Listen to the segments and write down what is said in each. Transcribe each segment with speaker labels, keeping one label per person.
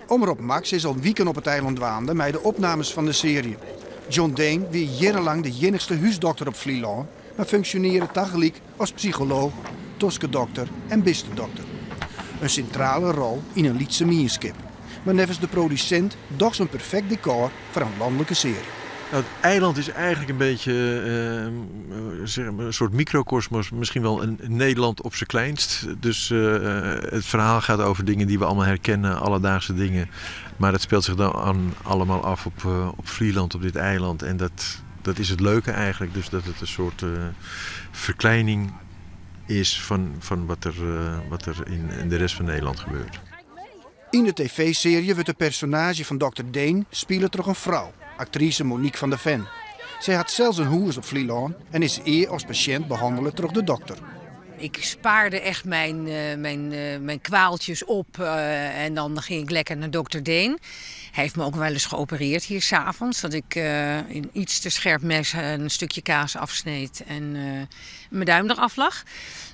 Speaker 1: Omrop Max is al wiken op it eilân dwaande mei de opnames fan de searje. John Deen wie jierrenlang de iennichste húsdokter op Flylân, mar funksjonearre tagelyk as psycholooch, toskedokter en bistedokter. In sintrale rol yn in lytse mienskip, mar neffens de produsint dochs in perfekt dekôr foar in lanlike searje.
Speaker 2: Nou, het eiland is eigenlijk een beetje zeg maar een soort microcosmos, misschien wel een Nederland op zijn kleinst. Dus het verhaal gaat over dingen die we allemaal herkennen, alledaagse dingen. Maar het speelt zich dan allemaal af op Vlieland, op dit eiland. En dat is het leuke eigenlijk, dus dat het een soort verkleining is van wat er in de rest van Nederland gebeurt.
Speaker 1: Yn de tv-searje wurdt de personaazje fan Dr. Deen spile troch in frou, aktrise Monique van der Ven. Sy hat sels in hûs op Flylân en is ea as pasjint behannele troch de dokter.
Speaker 3: Ik spaarde echt mijn kwaaltjes op en dan ging ik lekker naar dokter Deen. Hij heeft me ook wel eens geopereerd hier s'avonds. Dat ik in iets te scherp mes een stukje kaas afsneed en mijn duim eraf lag.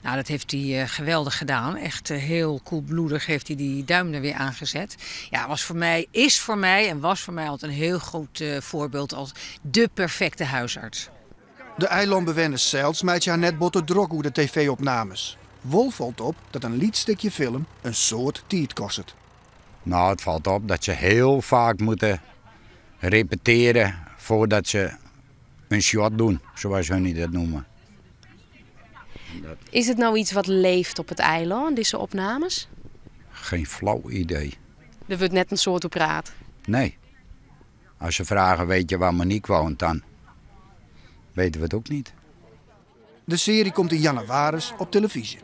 Speaker 3: Nou, dat heeft hij geweldig gedaan. Echt heel koelbloedig heeft hij die duim er weer aangezet. Ja, was voor mij, is voor mij en was voor mij altijd een heel goed voorbeeld als de perfecte huisarts.
Speaker 1: De eilânbewenners sels meitsje har net botte drok oer de tv-opnames. Wol falt op dat in lyts stikje film in soad tiid kostet.
Speaker 4: Nou, het valt op dat ze heel vaak moeten repeteren voordat ze een shot doen, zoals hun dat noemen.
Speaker 5: Is it no yts wat libbet op it eilân, dizze opnames?
Speaker 4: Geen flauw idee.
Speaker 5: Der wurdt net in soad oer praat.
Speaker 4: Nee. Als ze vragen, weet je waar Monique woont, dan weten we het ook niet.
Speaker 1: De searje komt yn jannewaris op telefyzje.